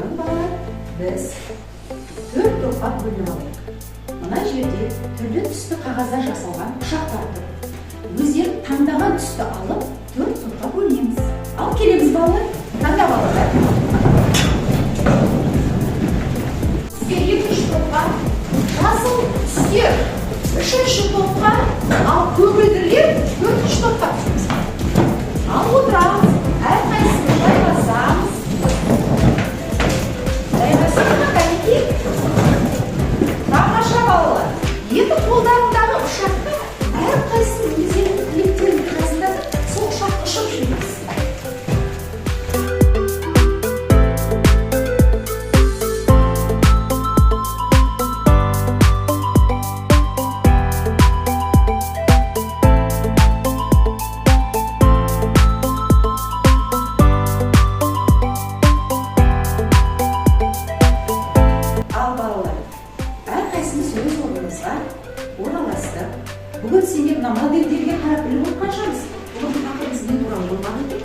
Бұрын, балалар, біз төрт топқа бөлініп алайық. Мына жерде түрлі түсті қағаздан жасалған ұшақтар тұр. Өздерің таңдаған түсті алып, төрт топқа бөлінеміз. Ал келеміз, балалар, таңдап алыңдар. Түстер екінші топқа, жасыл түстер үшінші топқа, ал көгілдірлер төртінші топқа түсеміз. Ал отырамыз, әрқайсымыз жайғасамыз. Жайғасып ма, кәнекей? Тамаша, балалар. Енді қолдарыңдағы ұшаққа әрқайсысы өздерінің тілектерін жазыңдар да, сол ұшақты ұшып жібереміз. Ал, балалар, әрқайсымыз өз орнымызға орналастық. Бүгін сендер мына модельдерге қарап біліп отқан шығармыз. Бүгінгі тақырыбымыз не туралы болмақ екен?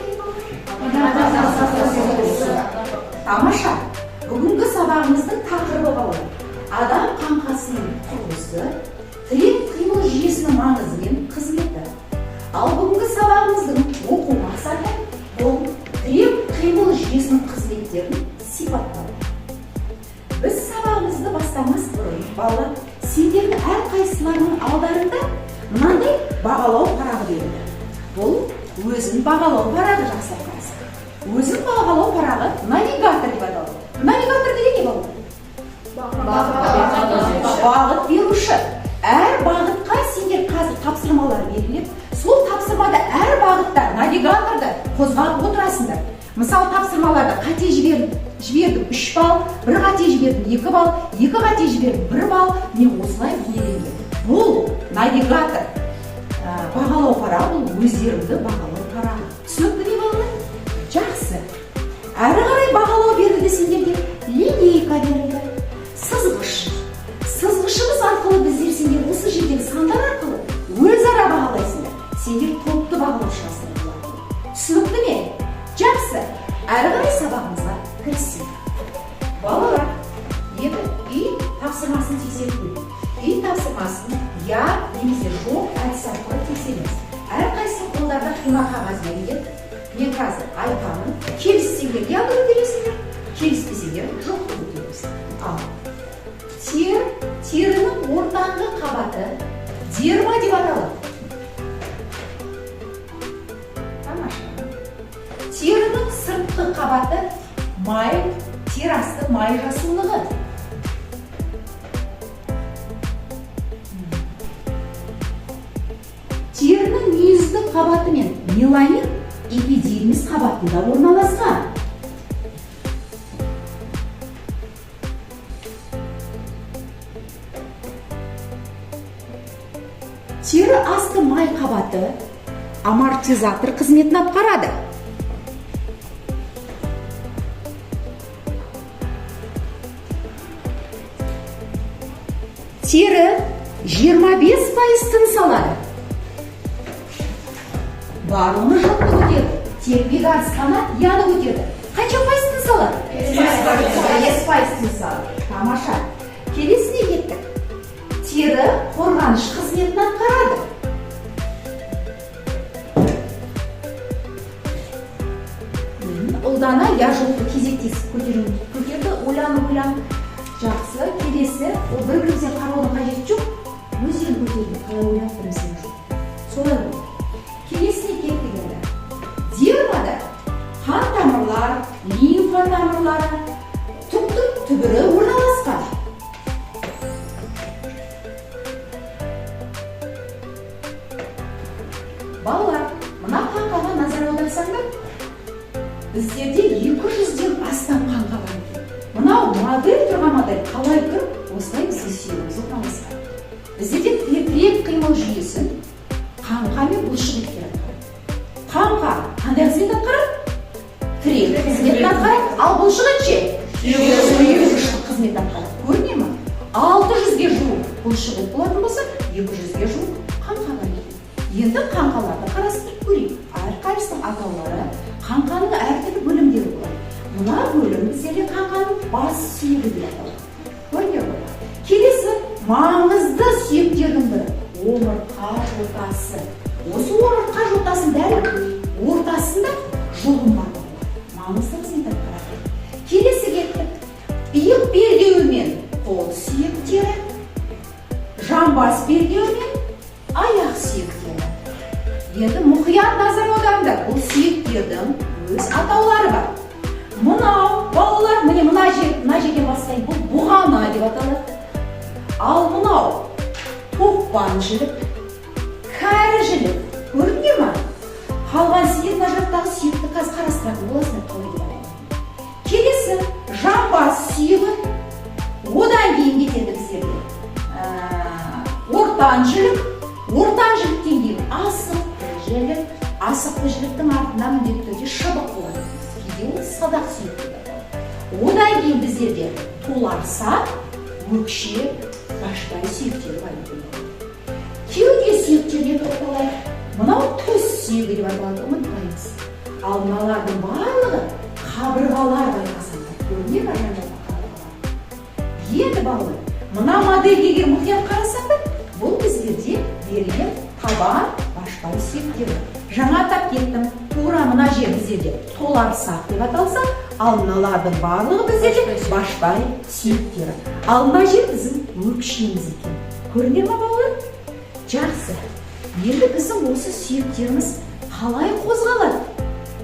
Тамаша. Бүгінгі сабағымыздың тақырыбы, балалар, адам қаңқасының құрылысы, тірек қимыл жүйесінің маңызы мен қызметі. Ал бүгінгі сабағымыздың оқу мақсаты — бұл тірек қимыл жүйесінің қызметтерін сипаттау. Біз сабағымызды бастамас бұрын, балалар, сендердің әрқайсыларының алдарында мынандай бағалау парағы берілді. Бұл өзін бағалау парағы, жақсылап қарасақ. Өзін бағалау парағы навигатор деп аталады. Навигатор деген не, балалар? Бағыт беруші. Әр бағытқа сендер қазір тапсырмалар белгілеп, сол тапсырмада әр бағытта навигаторды қозғап отырасыңдар. Мысалы, тапсырмаларда қате жібердім 3 балл, бір қате жібердім 2 балл, екі қате жібердім 1 балл. Міне, осылай бейнеленген. Бұл навигатор, бағалау парағы, бұл өздеріңді бағалау парағы. Түсінікті ме, балалар? Жақсы. Әрі қарай бағалау берілді сендерге, линейка берілді, сызғыш. Сызғышымыз арқылы біздер сендер осы жердегі сандар арқылы өзара бағалайсыңдар. Сендер топты бағалап шығасыңдар бұл арқылы. Түсінікті ме? Жақсы. Әрі қарай сабағымызға кірісейік. Балалар, енді үй тапсырмасын тексеріп көрейік. Үй тапсырмасын я немесе жоқ әдісі арқылы тексереміз. Әрқайсысының қолдарына қима қағаз берілген. Мен қазір айтамын, келіссеңдер, яны көтересіңдер, келіспесеңдер, жоқты көтереміз. Ал терінің ортаңғы қабаты дерма деп аталады. Тамаша. Терінің сыртқы қабаты май, тері асты май жасулығы. Терінің мүйізді қабаты мен меланин эпидермис қабатында орналасқан. Тері асты май қабаты амортизатор қызметін атқарады. Тері 25% тыныс алады. Барлығымыз жоқты көтерді. Тек Бекарыс қана яны көтерді. Қанша пайыз тыныс алады? 5% тыныс алады. Тамаша. Келесіне кеттік. Тері қорғаныш қызметін атқарады. Ұлдана я жоқты кезектесіп көтерді, ойланып ойланып. Жақсы, келесі. Ол бір бірімізге қараудың қажеті жоқ. Өздерің көтерді, қалай ойлап тұрмыз, жоқ. Солай ғой. Келесіне кеттік енді. Дермада қан тамырлар, лимфа тамырлары, түктің түбірі орналасқан. Балалар, мына қаңқаға назар аударсаңдар, біздерде 200-ден астам қаңқа бар екен. Мынау модель тұрған модель қалай тұр, осылай бізде сүйегіміз орналасқан. Біздерде тірек қимыл жүйесін қаңқа мен бұлшық еттер атқарады. Қаңқа қандай қызмет атқарады? Тірек қызметін атқарады, ал бұлшық ет ше? Сүйреуіштік қызмет атқарады. Көріне ма? 600-ге жуық бұлшық ет болатын болса, 200-ге жуық қаңқа бар екен. Енді қаңқаларды қарастырып көрейік. Әрқайсысының атаулары, қаңқаның әртүрлі бөлімдері болады. Мына бөлім Біздерде қаңқаның бас сүйегі деп аталады, көрдіңдер ғой. Келесі маңызды сүйектердің бірі — омыртқа жотасы. Осы омыртқа жотасының дәл ортасында жұлын бар, балалар, маңызды қызмет атқарады. Келесі кеттік: иық белдеуі мен қол сүйектері, жамбас белдеуі мен аяқ сүйектері. Енді мұқият назар аударыңдар, бұл сүйектердің өз атаулары бар. Мынау, балалар, міне, мына жер, мына жерден бастайын: бұл бұғана деп аталады, ал мынау тоқпан жілік, кәрі жілік, көрдіңдер ма? Қалған сендер мына жақтағы сүйекті қазір қарастыратын боласыңдар, қалай деп аталады. Келесі жамбас сүйегі, одан кейін кетеді біздерде ортан жілік, ортан жіліктен кейін асықты жілік, асықты жіліктің артында міндетті түрде шыбық болады, кейде ол садақ сүйек деп аталады. Одан кейін біздерде толарсақ, өкше, башпай сүйектері бар екен. Кеуде сүйектеріне тоқталайық. Мынау төс сүйегі деп аталады, ұмытпаймыз. Ал мыналардың барлығы қабырғалар, байқасаңдар, көріне ма жан жақта қабырғалар? Енді, балалар, мына модельге егер мұқият қарасаңдар, бұл біздерде берілген табан, башпай сүйектері. Жаңа атап кеттім, тура мына жер біздерде толарсақ деп аталса, ал мыналардың барлығы біздерде башпай сүйектері, ал мына жер біздің өкшеміз екен. Көрдіңдер ма, балалар? Жақсы. Енді біздің осы сүйектеріміз қалай қозғалады,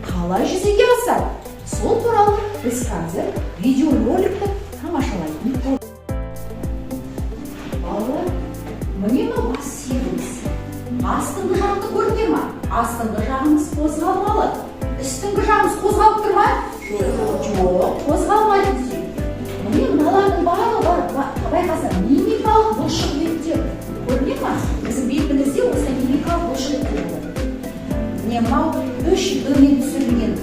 қалай жүзеге асады, сол туралы біз қазір видеороликті тамашалайтын боламыз. Балалар, міне, мынау бас сүйегіміз. Астыңғы жақты көрдіңдер ма? Астыңғы жағымыз қозғалмалы. Үстіңгі жағымыз қозғалып тұр ма? Жоқ, қозғалмайтын сүйек. Міне, мыналардың барлығы бар, байқасаң, мимикалық бұлшық еттер. Көріне ма? Біздің бетімізде осындай мимикалық бұлшық еттер болады. Міне, мынау 3D-мен түсірілген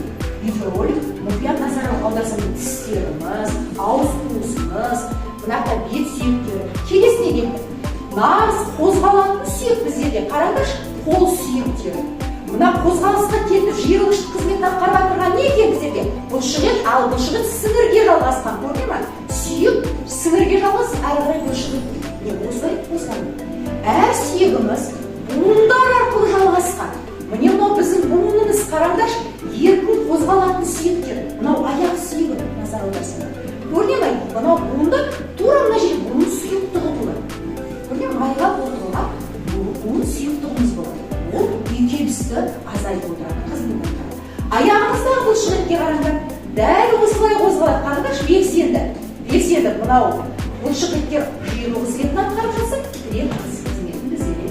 видеоролик. Мұқият назар аударсаң, тістеріміз, ауыз қуысымыз, мына жақта бет сүйектері. Келесіне кеттік. Нағыз қозғалатын сүйек біздерде, қараңдаршы, қол сүйектері. Мына қозғалысқа келтіріп, жиырылғыш қызметін атқарып жатырған не екен біздерде? Бұлшық ет. Ал бұлшық ет сіңірге жалғасқан, көріне ма? Сүйек сіңірге жалғасып, әрі қарай бұлшық ет. Міне, осылай қозғалады. Әр сүйегіміз буындар арқылы жалғасқан. Міне, мынау біздің буынымыз, қараңдаршы, еркін қозғалатын сүйектер. Мынау аяқ сүйегі, назар аударсаңдар, көріне ма? Мынау буында, тура мына жерде буын сұйықтығы болады, көріне ма? Майға толтырылған буын сұйықтығымыз болады. Ол күйзелісті азайтып отыратын қызмет атқарады. Аяғымыздағы бұлшық етке қараңдар, дәл осылай қозғалады. Қараңдаршы, белсенді, белсенді. Мынау бұлшық еттер жиырылу қызметін атқарып жатса, тірек қызметін біздерде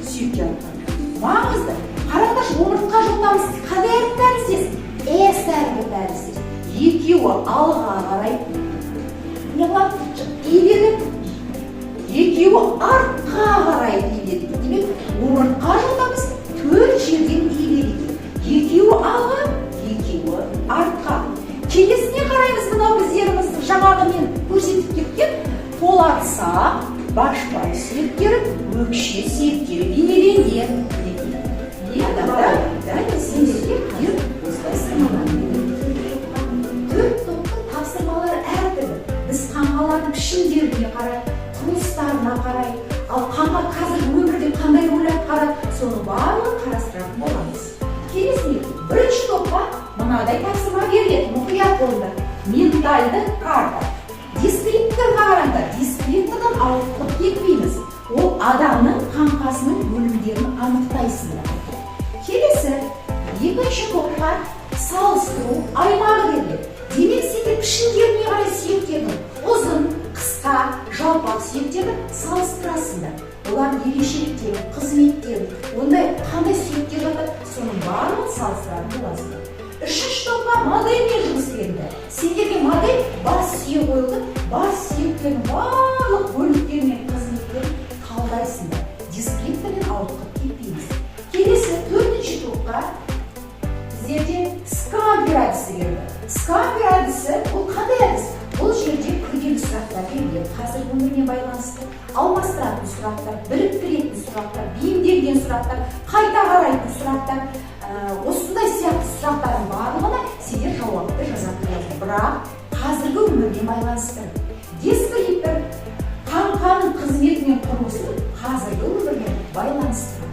сүйектер атқарып жатыр. Маңызды, қараңдаршы, омыртқа жотамыз қандай әріп тәріздес? С әрпі тәріздес. Екеуі алға қарай не қылады? Иіледі. Екеуі артқа қарай иіледі. Демек, омыртқа жотамыз төрт жерден иіледі екен: екеуі алға, екеуі артқа. Келесіне қараймыз. Мынау біздеріміздің жаңағы мен көрсетіп кеткен толарсақ, башпай сүйектері, өкше сүйектері бейнеленген. Мінекей, адамдар, дәл сендерге қазір осылай сырмалар. Төрт топтың тапсырмалары әртүрлі. Біз қаңқалардың пішіндеріне қарай, құрылыстарына қарай, ал қаңқа қазір өмірде қандай рөл атқарады, соның барлығын қарастыратын боламыз. Келесіне, бірінші топқа мынадай тапсырма беріледі, мұқият болыңдар: ментальды карта. Дескрипторға қараңдар, дескриптордан ауытқып кетпейміз. Ол адамның қаңқасының бөлімдерін анықтайсыңдар. Келесі, екінші топқа салыстыру аймағы беріледі. Демек, сендер пішіндеріне қарай сүйектердің ұзын, қысқа, жалпақ сүйектерді салыстырасыңдар. Олардың ерекшеліктерін, қызметтерін, ондай қандай сүйектер жатады, соның барлығын салыстыратын боласыңдар. Үшінші топқа модельмен жұмыс берілді. Сендерге модель бас сүйек қойылды. Бас сүйектердің барлық бөліктері мен қызметтерін талдайсыңдар, дескриптормен ауытқып кетпейміз. Келесі, төртінші топқа біздерде скампер әдісі берілді. Скампер әдісі бұл қандай әдіс? Бұл жерде күрделі сұрақтар беріледі, қазіргі өмірмен байланысты алмастыратын сұрақтар, біріктіретін сұрақтар, бейімделген сұрақтар, қайта қарайтын сұрақтар, осындай сияқты сұрақтардың барлығына сендер жауапты жазатын боласыңдар. Бірақ өмірмен байланыстыру. Дескриптор қаңқаның қызметі мен құрылысын қазіргі өмірмен байланыстыру.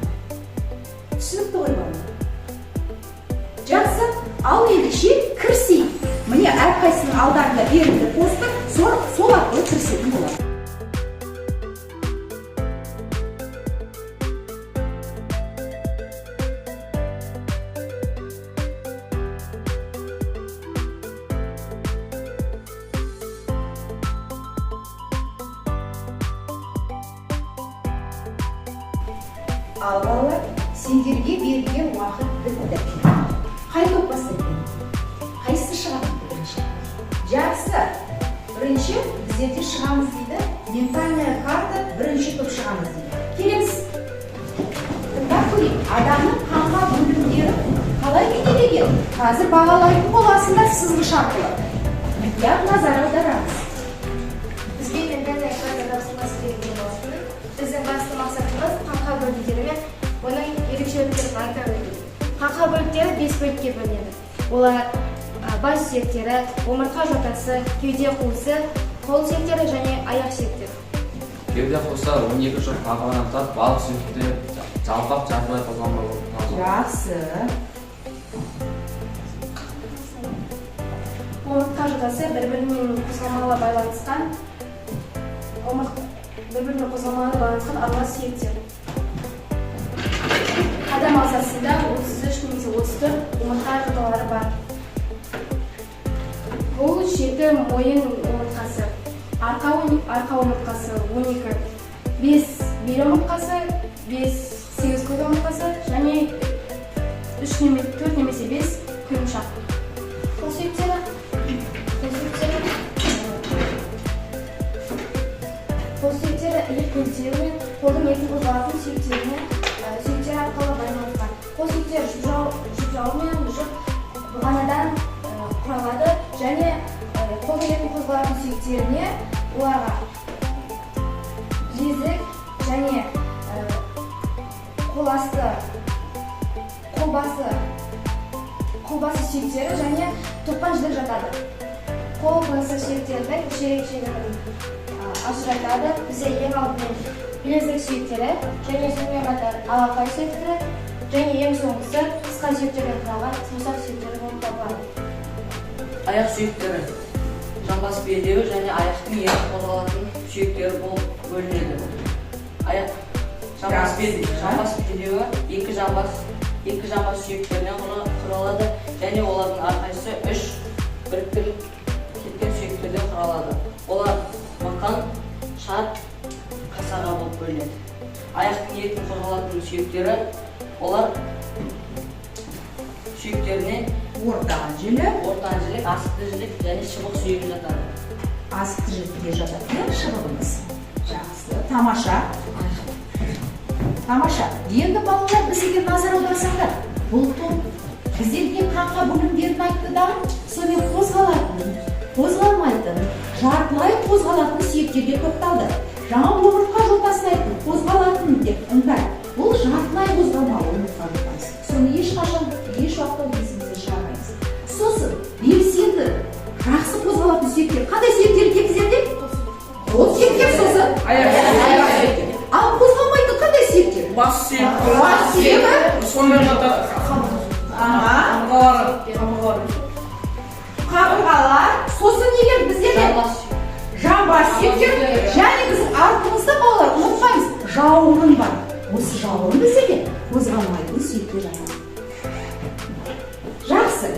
Түсінікті ғой, балалар? Жақсы, ал ендеше кірісейік. Міне, әрқайсысының алдарында берілді постер, сол арқылы кірісетін болады. Ал, балалар, сендерге берілген уақыт бітті. Қай топ бастайды? Қайсысы шығады бірінші? Жақсы, бірінші біздерде шығамыз дейді. Ментальная карта, бірінші топ шығамыз дейді. Келеміз, тыңдап көрейік. Адамның қаңқа бөлімдері қалай бейнеленген, қазір бағалайтын боласыңдар. Сызғыш арқылы мұқият назар аударамыз. Бізге ментальная карта тапсырмасы берілген болатын. Біздің басты мақсатымыз қаңқа бөлімдері мен оның ерекшеліктерін анықтап өту. Қаңқа бөліктері бес бөлікке бөлінеді. Олар бас сүйектері, омыртқа жотасы, кеуде қуысы, қол сүйектері және аяқ сүйектері. Кеуде қуысы 12 жұп қабырғадан тұрады, балық сүйектері жалпақ, жартылай қозғалмалы болып табылады. Жақсы. Омыртқа жотасы бір-бірімен қозғалмалы байланысқан аралас сүйектер. Адам ағзасында 33 немесе 34 омыртқа жоталары бар. Бұл жеті мойын омыртқасы, арқа омыртқасы 12, бес бел омыртқасы, бес сегіз көз омыртқасы және үш немесе төрт немесе бес құйымшақ. Қол сүйектері иық белдеуі мен қолдың еркін қозғалатын сүйектері арқылы байланысқан. Қол сүйектері жұп мен жұп бұғанадан құралады және қолдың еркін қозғалатын сүйектеріне, оларға білезік және қол асты, қолбасы сүйектері және топан жілік жатады. Қол басы сүйектерінің үш ерекшелігін ажыратады. Бізде ең алдымен білезік сүйектері және сонымен қатар алақай сүйектері және ең соңғысы қысқа сүйектерден құралған саусақ сүйектері болып табылады. Аяқ сүйектері жамбас белдеуі және аяқтың еркін қозғалатын сүйектері болып бөлінеді. Аяқ жамбас белдеуі екі жамбас сүйектерінен құралады және олардың әрқайсысы үш біріктіріліп кеткен сүйектерден құралады. Олар мықан, шар, қасаға болып бөлінеді. Аяқтың еркін қозғалатын сүйектері, олар сүйектеріне ортан жілік, ортан жілік, асықты жілік және шыбық сүйегі жатады. Асықты жілікке жатады, иә, шыбығымыз. Жақсы, тамаша, тамаша. Енді, балалар, бізге назар аударсаңдар, бұл топ біздерге қаңқа бөлімдерін айтты дағы, сонымен қозғалатын, қозғалмайтын, жартылай қозғалатын сүйектерге тоқталды. Жаңа омыртқа жотасын айттым, қозғалатын деп. Ыңғай, бұл жартылай қозғалмалы омыртқа жотасы, соны ешқашан, еш уақытта есімізден шығармаймыз. Сосын белсенді, жақсы қозғалатын сүйектер қандай сүйектер екен біздерде? Қол сүйектер, сосын Аяқ сүйектер. Ал қозғалмайтын қандай сүйектер? Бас сүйек. Бас сүйегі. Сонымен қатар Аха. қабырғалары. Қабырғалар. Сосын нелер біздерде? Жамбас сүйегі. Жамбас сүйектер. Және біздің артымызда, балалар, ұмытпаймыз, жауырын бар. Осы жауырын біздерде қозғалмайтын сүйекке жатады. Жақсы,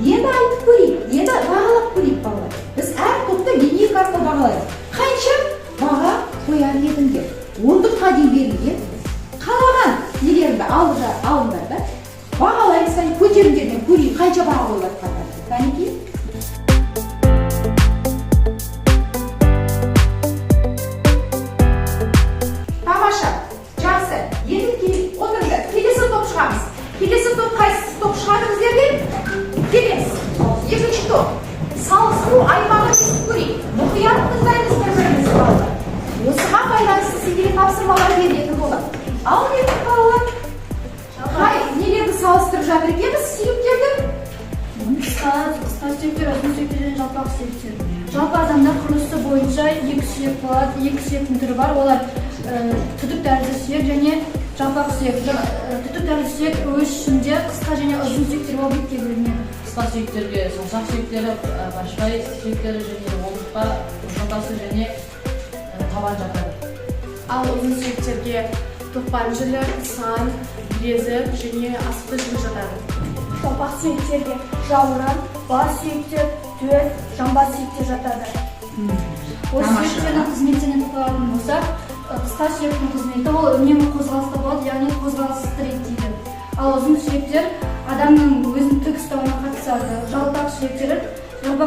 енді айтып көрейік, енді бағалап көрейік, балалар. Біз әр топты линейка арқылы бағалаймыз. Қанша баға қояр едіңдер? Ондыққа дейін берілген. Қалаған нелеріңді алыңдар да, бағалаймыз. Кәне, көтеріңдер, мен көрейін, қанша баға қойып жатқандарыңды. Кәнекей. Тамаша, жақсы. Енді келіп отырыңдар, келесі топ шығамыз. Келесі топ, қайсысы топ шығады біздерде? Келесі екінші топ. Салыстыру аймағын естіп көрейік, мұқият тыңдаймыз бір бірімізді, балалар. Осыған байланысты сендерге тапсырмалар берілетін болады. Ал енді, балалар, қай нелерді салыстырып жатыр екенбіз, сүйектерді? Жалпы адамда құрылысы бойынша екі сүйек болады, екі сүйектің түрі бар. Олар түтік тәрізді сүйек және жалпақ сүйек. Түтік тәрізді сүйек өз ішінде қысқа және ұзын сүйектер болып екіге бөлінеді. Қысқа сүйектерге саусақ сүйектері, башпай сүйектері және омыртқа жотасы және табан жатады. Ал ұзын сүйектерге тоқпан жілік, сан, білезік және асықты жілік жатады. Жалпақ сүйектерге жауырын, бас сүйектер, төс, жамбас сүйектер жатады. Осы Тамаша. сүйектердің қызметтеріне тоқталатын болсақ, қысқа сүйектің қызметі ол үнемі қозғалыста болады, яғни қозғалысты реттейді. Ал ұзын сүйектер адамның өзін тік ұстауына қатысады. Жалпақ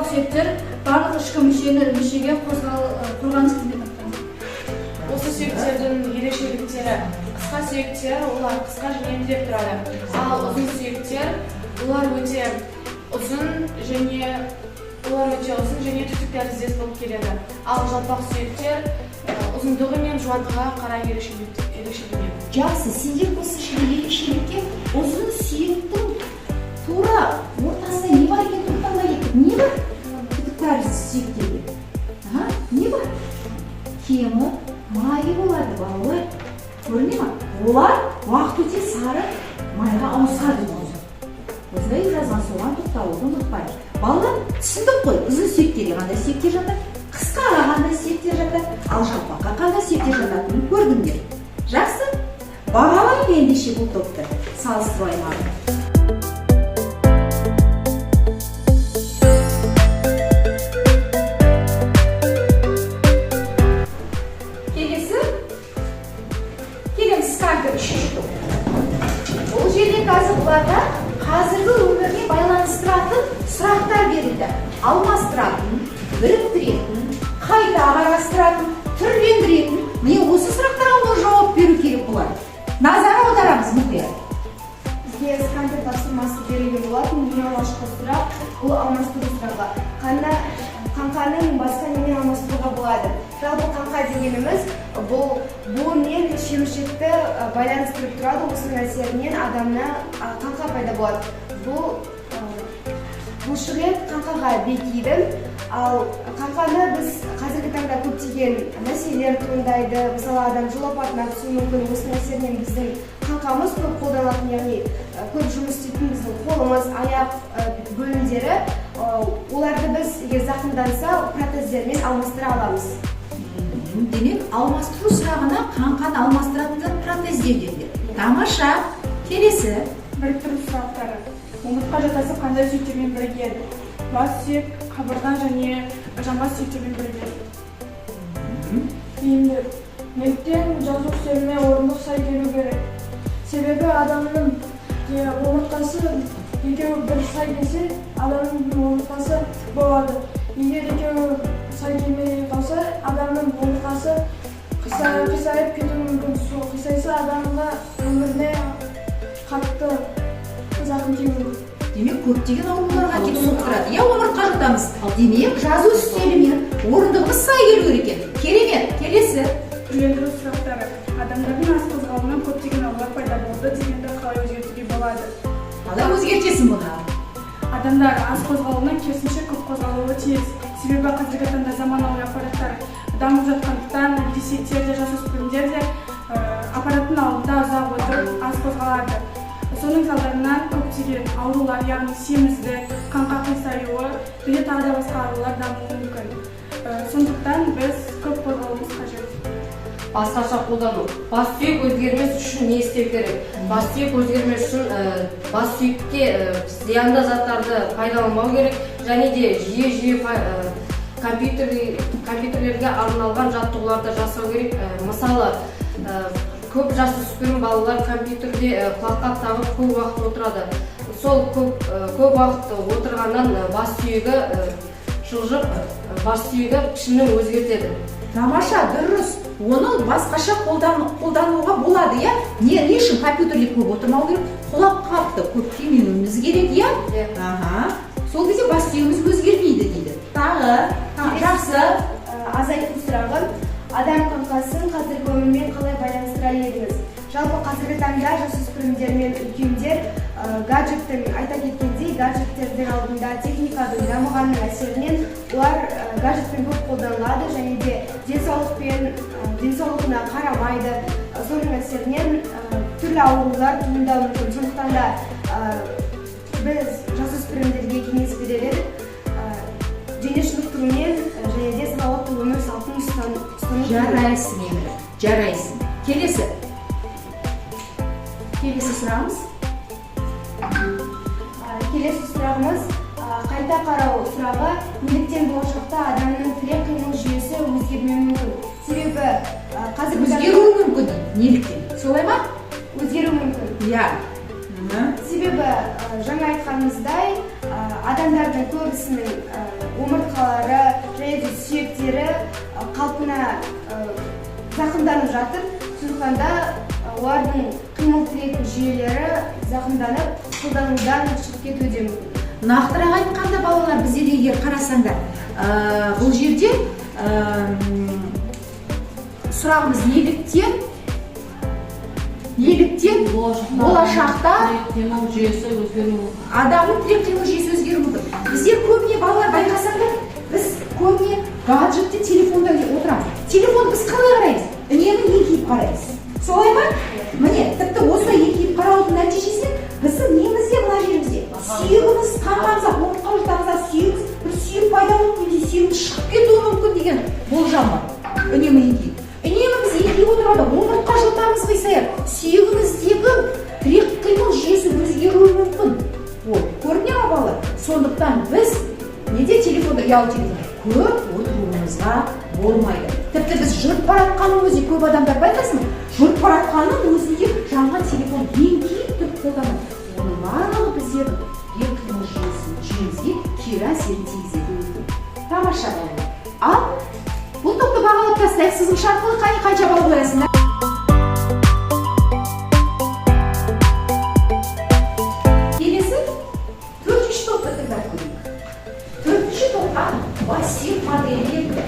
сүйектер барлық ішкі мүшеге қорғаныс қызметін атқарады. Осы сүйектердің ерекшеліктері: қысқа сүйектер, олар қысқа және түзеп тұрады. Ал ұзын сүйектер, олар өте ұзын және түтік тәріздес болып келеді. Ал жалпақ сүйектер ұзындығы мен жуандығына қарай ерекшеленеді. Жақсы, сендер осы жерде ерекшелікке ұзын сүйектің тура ортасында не бар екенін тоқталмай кеттік. Не бар түтік тәрізді сүйектерде? А, не бар? Кемі майы болады, балалар. Көріне ма? Олар уақыт өте сары майға ауысады дейді. Осылай жазған, соған тоқталуды ұмытпайық. Балалар, түсіндік қой, ұзын сүйектерге қандай сүйектер жатады, қысқаға қандай сүйектер жатады, ал жалпаққа қандай сүйектер жататынын көрдіңдер. Жақсы, бағалайық ендеше бұл топты, салыстыру аймағын. Келесі келеміз, скампер, үшінші топ. Бұл жерде қазір бұларға қазіргі өмірге байланыстыратын сұрақтар берілді. Алмастыратын, біріктіретін, қайта қарастыратын, түрлендіретін. Міне, осы сұрақтарға олар жауап беру керек бұлар. Назар аударамыз мұқият. Бізге скампер тапсырмасы берілген болатын. Ең алғашқы сұрақ бұл алмастыру сұрағы. Қаңқаның басқа немен алмастыруға болады? Жалпы қаңқа дегеніміз бұл буын мен шеміршекті байланыстырып тұрады. Осының әсерінен адамна қаңқа пайда болады. Бұл бұлшықет қаңқаға бекиді. Ал қаңқаны біз қазіргі таңда көптеген мәселелер туындайды. Мысалы, адам жол апатына түсуі мүмкін. Осының әсерінен біздің қаңқамыз көп қолданылатын, яғни көп жұмыс істейтін біздің қолымыз, аяқ бөлімдері, оларды біз егер зақымданса, протездермен алмастыра аламыз. Демек, алмастыру сұрағына қаңқаны алмастыратын зат протездеу дедіңдер. Тамаша. Келесі. Біріктіру сұрақтары. Омыртқа жотасы қандай сүйектермен бірігеді? Бас сүйек, қабырға және жамбас сүйектермен бірігеді. Бейімдеу. Неліктен жазу үстеліне орындық сай келу керек? Себебі адамның омыртқасы екеуі бір сай келсе, адамның омыртқасы тік болады. Егер екеуі сай келмей қалса, адамның омыртқасы қисайып кетуі мүмкін. Сол қисайса, адамға өміріне қатты зақым тиюі мүмкін. Демек, көптеген ауруларға әкеліп соқтырады, иә, омыртқа жотамыз. Демек, жазу үстелі мен орындығымыз сай келу керек екен. Керемет. Келесі. Түрлендіру сұрақтары. Адамдардың аз қозғалуынан көптеген аурулар пайда болды дегенді қалай өзгертуге болады? Қалай өзгертесің бұны? Адамдар аз қозғалуынан керісінше көп қозғалуы тиіс. Себебі қазіргі таңда заманауи аппараттар дамып жатқандықтан, ересектер де, жасөспірімдер де аппараттың алдында ұзақ отырып, аз қозғалады. Соның салдарынан көптеген аурулар, яғни семіздік, қаңқа қисаюы және тағы да басқа аурулар дамуы мүмкін. Сондықтан біз көп қозғалуымыз қажет. Басқаша қолдану. Бас сүйек өзгермес үшін не істеу керек? Бас сүйек өзгермес үшін бас сүйекке зиянды заттарды пайдаланбау керек және де жиі жиі компьютерлерге арналған жаттығуларды жасау керек. Мысалы, көп жасөспірім балалар компьютерде құлаққап тағып көп уақыт отырады. Сол көп уақыт отырғаннан бас сүйегі жылжып, бас сүйегі пішінін өзгертеді. Тамаша, дұрыс. Оны басқаша қолдануға болады, иә. Не үшін компьютерде көп отырмау керек, құлаққапты көп кимеуіміз керек, иә? Иә. Аха, сол кезде бас сүйегіміз өзгермейді дейді. Тағы жақсы. Азайту сұрағы. Адам қаңқасын қазіргі өмірмен қалай байланыстыра едіңіз? Жалпы қазіргі таңда жасөспірімдер мен үлкендер Гаджеттің, айта кеткендей, гаджеттердің алдында техниканың дамығанының әсерінен олар гаджетпен көп қолданылады және де денсаулықпен, денсаулығына қарамайды. Соның әсерінен түрлі аурулар туындауы мүмкін. Сондықтан да біз жасөспірімдерге кеңес берер едік дене шынықтырумен және де салауатты өмір салтын ұстану керек. Жарайсың, Өмір, жарайсың. Келесі сұрағымыз. Келесі сұрағымыз, қайта қарау сұрағы: неліктен болашақта адамның тірек қимыл жүйесі өзгермеуі мүмкін? Себебі қазіргі таңда- Өзгеруі мүмкін дейді. Неліктен? Солай ма? Өзгеруі мүмкін. Иә. Себебі жаңа айтқанымыздай, адамдардың көбісінің омыртқалары және де сүйектері қалпына зақымданып жатыр. Сондықтан да олардың қимыл тірек жүйелері зақымданып, қолданудан шығып кетуі де мүмкін. Нақтырақ айтқанда, балалар, бізде де, егер қарасаңдар, бұл жерде сұрағымыз: неліктен болашақта тірек қимыл жүйесі өзгеруі мүмкін. Адамның тірек қимыл жүйесі өзгеруі мүмкін. Біздер көбіне, балалар, байқасаңдар, біз көбіне гаджетте, телефонда отырамыз. Телефонды біз қалай қараймыз? Үнемі еңкейіп қараймыз, солай ма? Міне, тіпті осылай еңкейіп қараудың нәтижесінде біздің немізде, мына жерімізде сүйегіміз, қанғанымызда, омыртқа жұтамызда сүйегіміз, бір сүйек пайда болып немесе сүйегіміз шығып кетуі мүмкін деген болжам бар. Үнемі еңкейіп, үнемі біз еңкейіп отырғанда, омыртқа жотамыз қисаяды, сүйегіміздегі тірек қимыл жүйесі өзгеруі мүмкін. Ол көріне ма, балалар? Сондықтан біз неде, телефонда, ұялы телефонда көп отыруымызға болмайды. Тіпті біз жүріп бара жатқанның өзінде, көп адамдар, байқайсың ба, жүріп бара жатқанның өзінде жанған телефон еңкейіп тұрып қолданады. Оның барлығы біздердің тірек қимыл жүйемізге кері әсерін тигізеді мүмкін. Тамаша, балалар. Ал бұл топты бағалап тастайық сызғыш арқылы. Қане, қанша балл қоясыңдар? Келесі төртінші топты тыңдап көрейік. Төртінші топқа бас сүйек моделі берілді.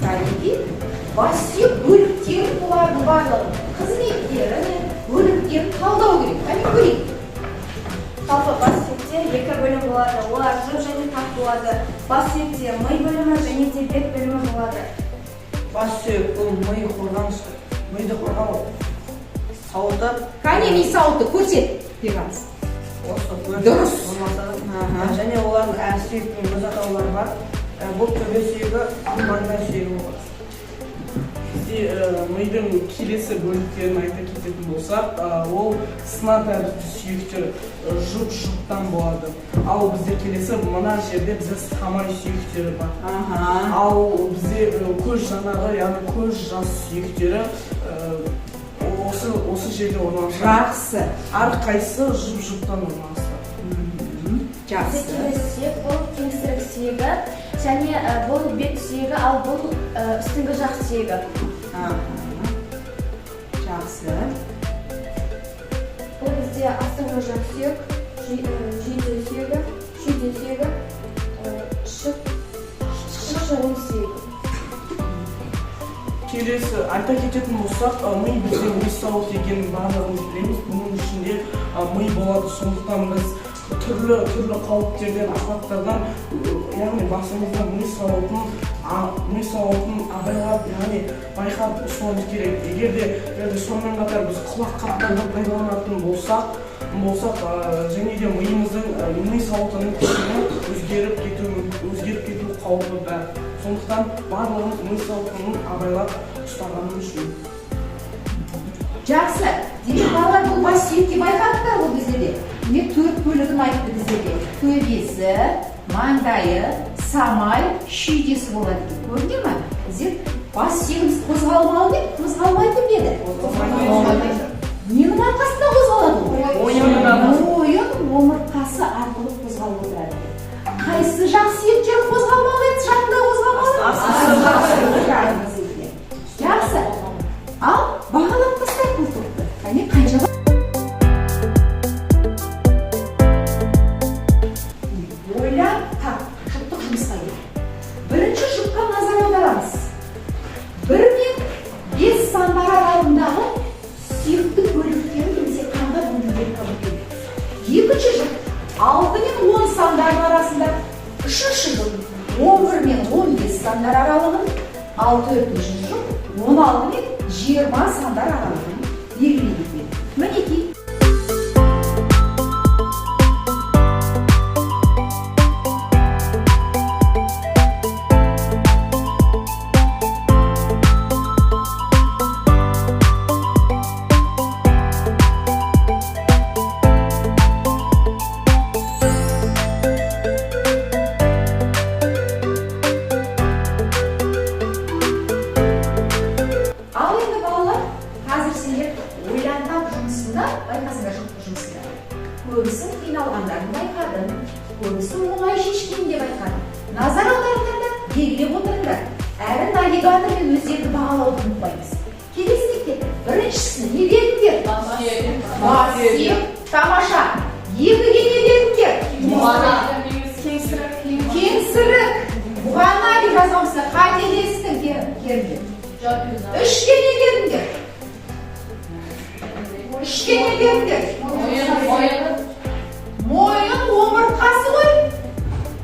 Кәнекей, бас сүйек бөліктерін, олардың барлығын, қызметтері мен бөліктерін талдау керек. Қане, көрейік. Жалпы, бас сүйекте екі бөлім болады. Олар жұп және қақ болады. Бас сүйекте ми бөлімі және де бет бөлімі болады. Бас сүйек — бұл ми қорғаныс, миды қорғау сауыты. Қане, ми сауыты, көрсет, Бекамыз. Осы бөлік Дұрыс. болмаса, және олардың әр сүйектің өз атаулары бар. Бұл төбе сүйегі, бұл маңдай сүйегі болады. Бізде мидың келесі бөліктерін айта кететін болсақ, ол сына тәрізді сүйектер жұп жұптан болады. Ал бізде келесі мына жерде бізде самай сүйектері бар. Ал бізде көз жанағы, яғни көз жас сүйектері осы жерде орналасқан. Әрқайсысы жұп жұптан орналасқан. Бізде келесі сүйек — бұл кеңістік сүйегі және бұл бет сүйегі, ал бұл үстіңгі жақ сүйегі. Жақсы. Бұл бізде астыңғы жақ сүйек, жүйде сүйегі, шүйде сүйегі, шық сүйегі. Келесі айта кететін болсақ, ми бізде өз сауыт екенін барлығымыз білеміз. Бұның ішінде ми болады. Сондықтан біз түрлі түрлі қауіптерден, апаттардан, яғни басымызда ми сауытын абайлап, яғни байқап ұстауымыз керек. Егер де, яғни сонымен қатар біз құлақ қаптарды пайдаланатын болсақ, және де миымыздың, ми сауытының пішіні өзгеріп кету қаупі бар. Сондықтан барлығымыз ми сауытын абайлап ұстағанымыз жөн. Жақсы. Демек, балалар, бұл бас сүйекке байқадыңдар ғой, біздерде. Демек, төрт бөлігін айтты біздерге: төбесі, маңдайы, самай, шүйдесі болады екен. Көрдіңдер ма? Біздер бас сүйегіміз қозғалмалы ма еді, қозғалмайтын ба еді? Ненің арқасында қозғалады ол? Мойын омыртқасы арқылы қозғалып отырады екен. Қайсы жақ сүйектері қозғалмалы еді, жақында қозғалмалы? Екен. Жақсы. Ал бағалап тастайық бұл топты. Қане, қанша? Ойлап тап, жұптық жұмысқа кел. Бірінші жұпқа назар аударамыз. 1 мен 5 сандары аралығындағы сүйектің бөліктері немесе қанға бөлінулер табу керек. мен 15 сандар аралығын, ал төртінші жұп 16 мен 20 сандар аралығын белгілейді екен. Мінекей. Ал енді, балалар, қазір сендер ойлантап жұмысында байқасыңдар, жұптық жұмысында. Көбісін қиналғандарын байқадым, көбісі оңай шешкенін де байқадым. Назар аударыңдар да, белгілеп отырыңдар. Әрі навигатормен өздеріңді бағалауды ұмытпаймыз. Келесі кеттік. Біріншісін не дедіңдер? Бас сүйек. Тамаша. Екіге не дедіңдер? Кеңсірік. Кеңсірік. Бұғана деп жазғанбыз. Қателестің, Керімбек. Үшке не дедіңдер? Үшке не дедіңдер? Мойын омыртқасы ғой.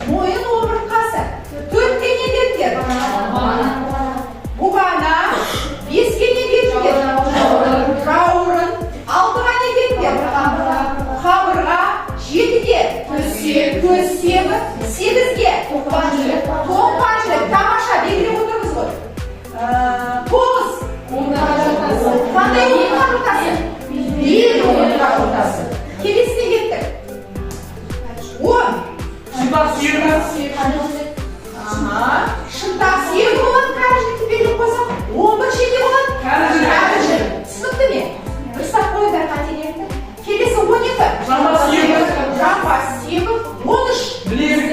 Мойын омыртқасы. Төртке не дедіңдер? Бұғана. Беске не дедіңдер? Жауырын. Алтыға не дедіңдер? Қабырға. Жетіге? Төс сүйегі. Сегізге? Тоқпан жілік. Тамаша, белгілеп отырмыз ғой. Тоғыз. Қандай омыртқа жотасы? Бел омыртқа жотасы. Келесіне кеттік. 10. Шынтақ сүйегі. Аха. Шынтақ сүйегі болады, кәрі жілікті белгілеп қойсақ. 11 ше не болады? Кәрі жілік. Кәрі жілік. Түсінікті ме? Дұрыстап қойыңдар қателеріңді. Келесі 12. Жамбас сүйегі. Жамбас сүйегі. 13. Білезік.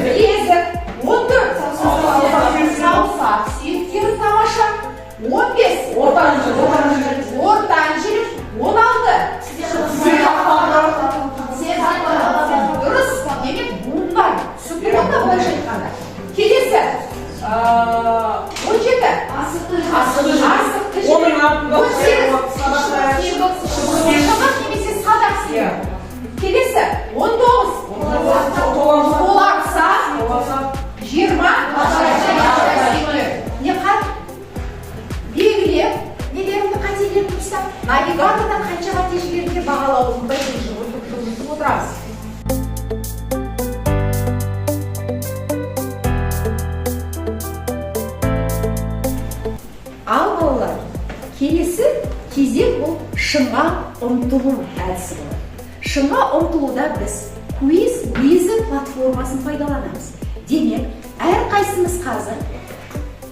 Білезік. 14. Саусақ сүйегі. Саусақ сүйектері, тамаша. 15. Ортан жілік. Ортан жілік. Ортан жілік. 16. Тізе қақпағы. Дұрыс, демек, буындар. Түсінікті ғой да, былайша айтқанда. Келесі. 17. Асықты Асықты жілік. Оның артында 18. Садақ. Шыбық немесе садақ сүйегі. Келесі. 19. Толамса. Қоламса. Толамса. 20. Не қат? Белгілеп, нелеріңді, қателеріңді дұрыстап, навигатордан қанша қате жібердіңдер, бағалауды ұмытпай жылжытып отырамыз. Ал балалар, келесі кезең бұл шыңға ұмтылу әдісі болады. Шыңға ұмтылуда біз Quizizz платформасын пайдаланамыз. Демек, әрқайсымыз қазір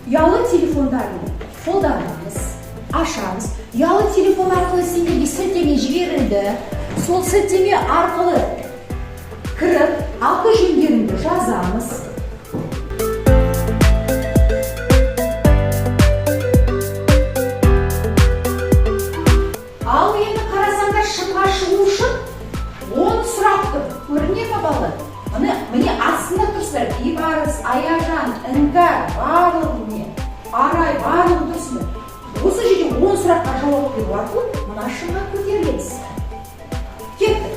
ұялы телефондарын қолданамыз, ашамыз. Ұялы телефон арқылы сендерге сілтеме жіберілді. Сол сілтеме арқылы кіріп, аты жөндеріңді жазамыз. Ал енді қарасаңдар, шыңға шығу үшін 10 сұрақ тұр. Көріне ме, балалар? Міне, міне, астында тұрсыздар. Бейбарыс, Аяжан, Іңкәр, барлығы, міне. Арай, барлығы тұрсыңдар. Осы жерде 10 сұраққа жауап беру арқылы мына шыңға көтерілеміз. Кеттік.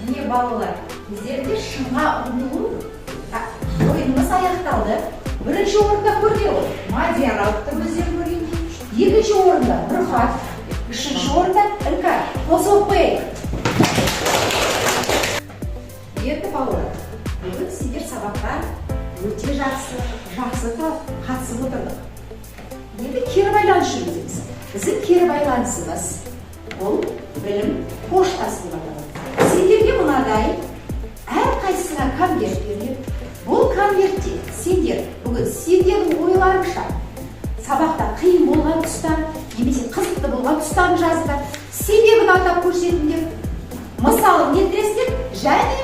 Міне, балалар, біздерде шыңға ұмтылу ойынымыз аяқталды. Бірінші орында көрде ғой, Мадияр алып тұр, өздері көргендей. Екінші орында Нұрхат, үшінші орында Іңкәр. Қол соғып қояйық. Енді, балалар, бүгін сендер сабаққа өте жақсы, жақсы қатысып отырдық. Енді кері байланыс жүргіземіз. Біздің кері байланысымыз бұл білім поштасы деп аталады. Сендерге мынадай әрқайсысына конверт беріледі. Бұл конвертте сендер бүгін сендердің ойларыңша сабақта қиын болған тұстан немесе қызықты болған тұстан жазыңдар, себебін атап көрсетіңдер, мысалын келтіресіңдер және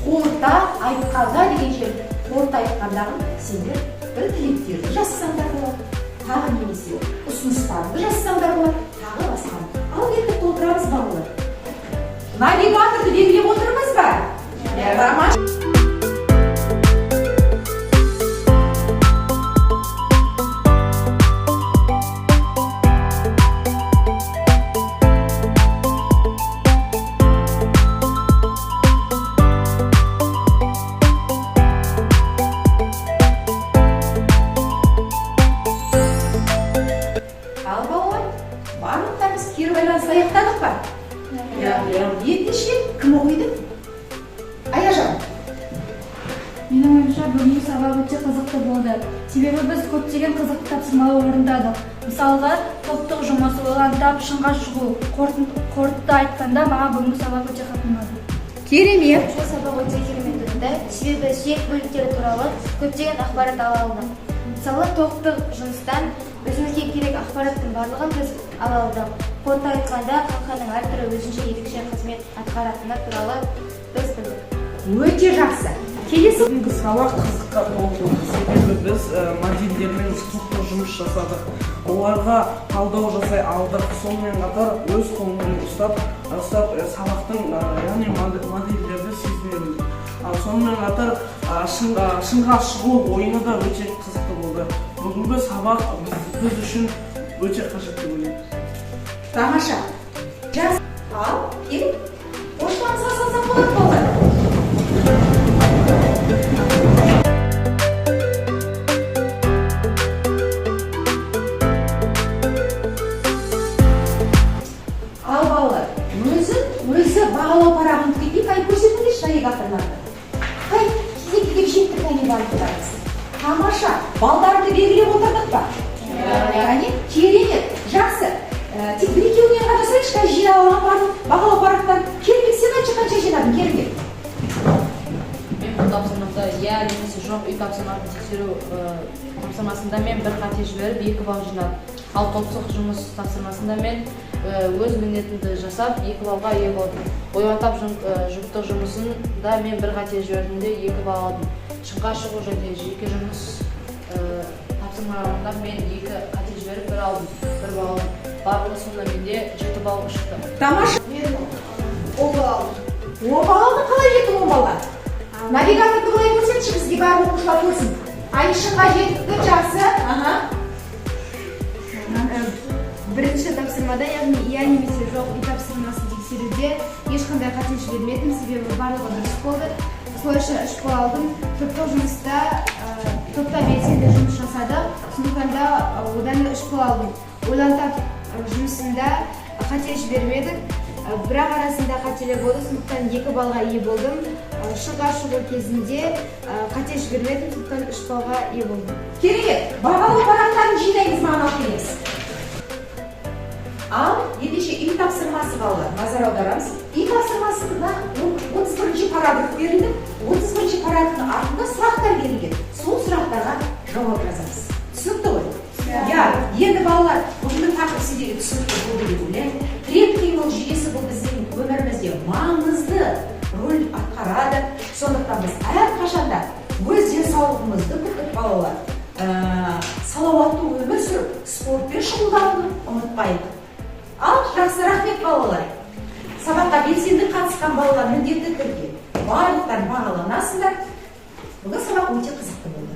қорыта айтқанда деген жер, қорыта айтқандағы сендер бір тілектерді жазсаңдар болады, тағы немесе ұсыныстарды жазсаңдар болады, тағы басқа. Ал енді толтырамыз, балалар. Навигаторды белгілеп отырмыз ба? Тамаша. Оқыдық па? Иә. Ендеше кім оқиды? Аяжан. Менің ойымша, бүгінгі сабақ өте қызықты болды. Себебі біз көптеген қызықты тапсырмалар орындадық. Мысалға, топтық жұмыс, ойлан тап, шыңға шығу. Қорытынды айтқанда, маған бүгінгі сабақ өте қатты ұнады. Керемет. Бұл сабақ өте керемет өтті. Себебі сүйек бөліктері туралы көптеген ақпарат ала алдық. Мысалы, топтық жұмыстан өзімізге керек ақпараттың барлығын біз ала алдық. Қорыта айтқанда, қаңқаның әртүрлі өзінше ерекше қызмет атқаратыны туралы біз білдік. Өте жақсы. Келесі. Бүгінгі сабақ қызыққа толды, себебі біз модельдермен топтық жұмыс жасадық, оларға талдау жасай алдық. Сонымен қатар өз қолымызбен ұстап сабақтың, яғни модельдерді сезіне білдік. Ал сонымен қатар шыңға шығу ойыны да өте қызықты болды. Бүгінгі сабақ біз үшін өте қажет деп ойлаймын. Тамаша. Жас. Ал, келіп. Поштамызға салсақ болады, балалар. Ал, балалар, өзін өзі бағалау парағын түгелдей. Қай, көрсетіңдерші навигаторларды. Қай, кезек жеттік, әне, барлықтарыңыз. Тамаша, балдарды белгілеп отырдық па? Яғни керемет, жақсы. Тек бір екеуінен ғана жасайықшы, қазір жинап алған барлық бағалау парақтарын. Керімбек, сен айтшы, қанша жинадың, Керімбек? Мен бұл тапсырмада иә немесе жоқ үй тапсырмасын тексеру тапсырмасында мен бір қате жіберіп, 2 балл жинадым. Ал топтық жұмыс тапсырмасында мен өз міндетімді жасап, 2 баллға ие болдым. Ойлан тап жұптық жұмысында мен бір қате жібердім де, 2 балл алдым. Шыңға шығу және жеке жұмыс тапсырмаларында мен екі қате жіберіп, бір балл алдым. Барлығы сонда менде 7 балл шықты. Тамаша. Мен 10 балл алдым. 10 балл алдың, қалай жеттің 10 баллға? Навигаторды былай көрсетші бізге, барлық оқушылар көрсін. Ай, шыңға жетті, жақсы. Аха. Бірінші тапсырмада, яғни иә немесе жоқ үй тапсырмасын тексеруде ешқандай қате жібермедім, себебі барлығы дұрыс болды. Солайша 3 балл алдым. Топтық жұмыста топта белсенді жұмыс жасадық, сондықтан да одан да 3 балл алдым. Ойлан тап жұмысында қате жібермедік, бірақ арасында қателер болды, сондықтан 2 баллға ие болдым. Шыңға шығу кезінде қате жібермедім, сондықтан 3 баллға ие болдым. Керемет. Бағалау парақтарын жинаймыз, маған алып келеміз. Ал ендеше үй тапсырмасы, балалар, назар аударамыз. Үй тапсырмасында 31-параграф берілді. 31-параграфтың артында сұрақтар берілген. Сол сұрақтарға жауап жазамыз. Түсінікті ғой? Иә, енді, балалар, бүгінгі тақырып сіздерге түсінікті болды деп ойлаймын. Тірек қимыл жүйесі бұл біздің өмірімізде маңызды рөл атқарады. Сондықтан біз әрқашанда өз денсаулығымызды күтіп, балалар, салауатты өмір сүріп, спортпен шұғылдануды ұмытпайық. Ал, жақсы, рахмет, балалар. Сабаққа белсенді қатысқан балалар міндетті түрде барлықтар бағаланасыңдар. Бүгін сабақ өте қызықты болды.